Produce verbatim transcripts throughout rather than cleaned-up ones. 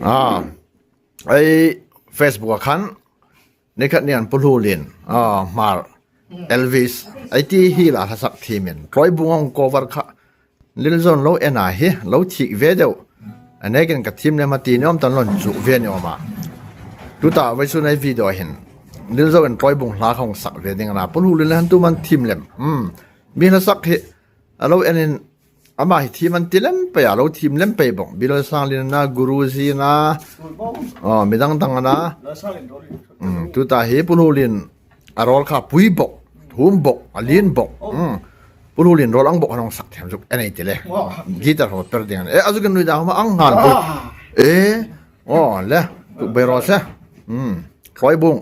A, ei Facebook-a khan, ni khat ni an Pu Hluolien, a, Hmar, Elvis, ei ti hi la hla sak thiem in. Tlawibung a hung cover kha. Lilzo'n lo en a hi, lo thik ve deu. A nekin ka thiem lem a ti ni awm tan lo inchuk ve ni awm a. Tuta vawisun ei video hin. Lilzo in Tlawibung hla kha hung sak ve ding a na. Pu Hluolien le han tu man thiem lem. Hmm. Mi hla sak hi, a lo en in, ama hi thiem an ti lem pei a, lo thiem lem pei bawk. Bilal Sanglien a na, Guruji a na, aw, mi dang dang a na. Hmm, tuta hi Pu Hluolien a rawl kha pui bawk, thum bawk, a lien bawk. Hmm. Pu Hluolien rawl ang bawk hang sak thiem zuk en ei ti le. Guitar ho per ding a na. E, a zuk en nui da hma ang ngal. E, aw, le, tu bai raw se. Hmm. Tlawibung.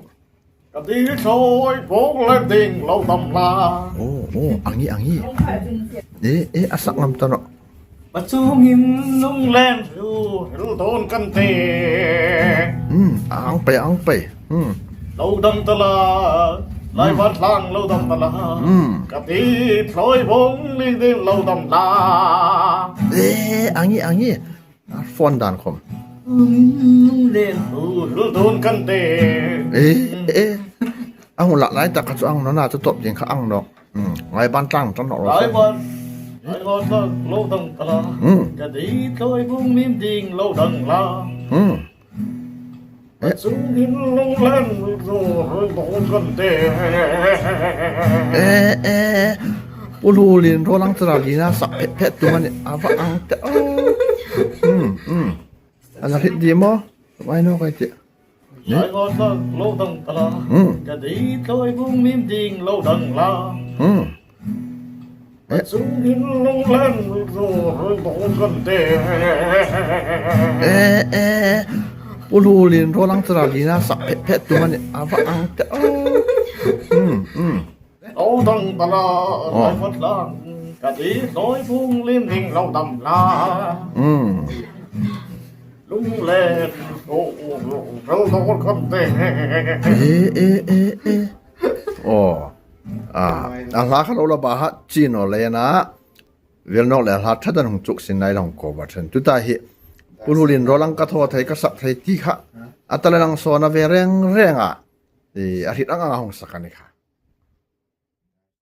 Ka ti Tlawibung lien ding lo dam la. Aw, aw, a ngi, a ngi. E, e, a sak ngam ta naw. Pachumin lunglen hril, hril dawn kan ti. Hmm, ang pei, ang pei. Hmm. Lo dam ta la, lai vat lang lo dam ta la. Hmm. Ka ti Tlawibung lien ding lo dam la. E, a ngi, a ngi. A phone dan khom. Lunglen hril, hril dawn kan ti. E, e. A hung lak lai tak kha chu ang naw na, chu tawp ding kha ang naw. Hmm. Ngai ban tlang tan naw ro. Ngai ban, ngai ban tlang lo dam ta la. Hmm. Ka ti Tlawibung lien ding lo dam la. Hmm. E. Pachumin lunglen hril, hril dawn kan ti. E, e. Pu Hluolien rawl ang chara lien a sak phet phet tu mani a va ang te. Hmm, hmm. A la hriet ding maw? Ai naw kai ti. Ngai ban tlang lo dam ta la. Hmm. Ka ti Tlawibung lien ding lo dam la. Hmm. E. Pachumin lunglen hril, hril dawn kan ti. E, e. Pu Hluolien rawl ang chara lien a sak phet phet tu mani a va ang te. Hmm, hmm. Lo dam ta la, aw, lai vat lang. Ka ti Tlawibung lien ding lo dam la. Hmm. Lunglen, hril, hril dawn kan ti. E, e, e, e. Aw. A, a hla kha lo la ba ha, Chin o le na. Vel nawk le hla ṭha dan hung chuk sin nai la hung cover ṭhen. Tuta hi, Pu Hluolien rawl ang ka thaw thei, ka sak thei ti kha. A ta le nang sawn a ve reng reng a. E, a hriet ang ang a hung sak a ni kha.